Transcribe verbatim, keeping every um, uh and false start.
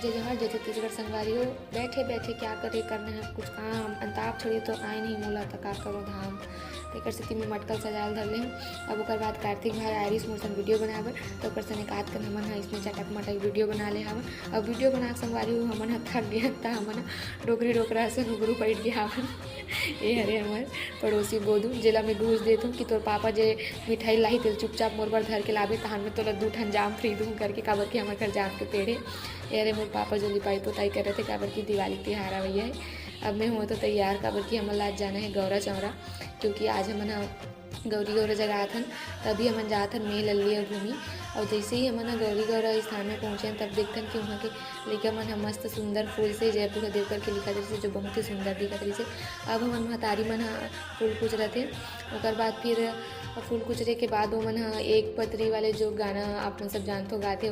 जय जोहार, जय छत्तीसगढ़ संगवारी हो। बैठे बैठे क्या करे, करना है कुछ काम, अंताक्षरी तो आए नहीं मोला, त का करो धाम। तेकर सेती मैं मटकल सजाल धर ले हूँ। अब ओकर बाद कार्तिक भाई आरिस मोर संग वीडियो बनाए बर, त ओकर संग एकाध कन हमन ह इसने चटक मटक वीडियो बना ले हवन। अब वीडियो बना के संगवारी हो, हमन ह थक गए, त हमन ह डोकरी डोकरा से घुघरू बैठ गए हवन। ये हरे हमर पड़ोसी गोदू, जेला मैं घूस देत हूँ कि तोर पापा जे मिठाई लाही, तेल चुपचाप मोर बर धर के लाबे, तहान मैं तोला दू ठन जाम फ्री दूँ करके, काबर कि हमर घर जाम के पेड़ हे। ये हरे मोर पापा जो लिपाई पोताई करत हे, काबर कि दिवाली तिहार आवइया हे। अब मैं हों तो तैयार, काबर कि हमन ला आज जाना हे गौरा चौरा, क्योंकि आज हमन ह गौरी गौरा जगाथन, तभी हमन जाथन मेह लल्ली अउ घूमी। और जैसे ही हमन ह गौरी गौरा स्थान में पहुँचे, तब देखथन कि वहाँ के लइका मन ह मस्त सुंदर फूल से जय बुढ़ा देव करके लिखत रहिसे, जो बहुत ही सुंदर दिखत रहिसे। अब हमन महतारी मन ह फूल कुचरत हे, ओकर बाद फिर फूल कुचरे के बाद ओमन ह एक पतरी वाले जो गाना आप मन सब जानथो गाथे,